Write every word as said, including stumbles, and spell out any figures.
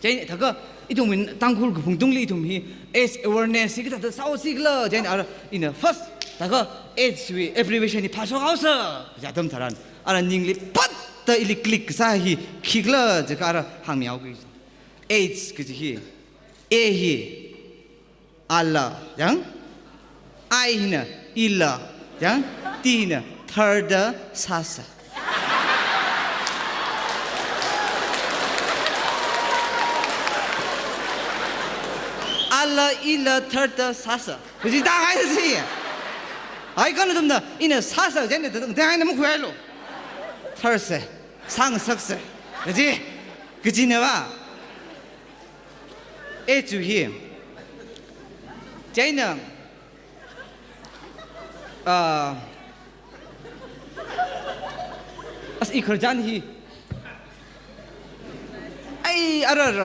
Chieina thākha ithum Tangkhul kaphung tungli ithum hi AIDS awareness hi kathāda sāhaosi khala, chieina ara ina first thākha AIDS wui abbreviation hi phāshok haosa, kaja atam tharan ara ningli phatta ili click kasā hi khikhala jiakha ara hāngmi haoki. AIDS kaji hi, A hi, ala, yang? I hina, ila, yang? T hina, tharda sāsa. Ala, ila, tharda sāsa. Kaji tāhaisi. Ai, kha nathumna, ina sāsa, chieina tātang, tāhaina makhuilu. Tharsa, sāngasaksa. Kaji, kajina va. A chu hi. Chieina, ah, as i kharjan hi. Ai, ara, ara.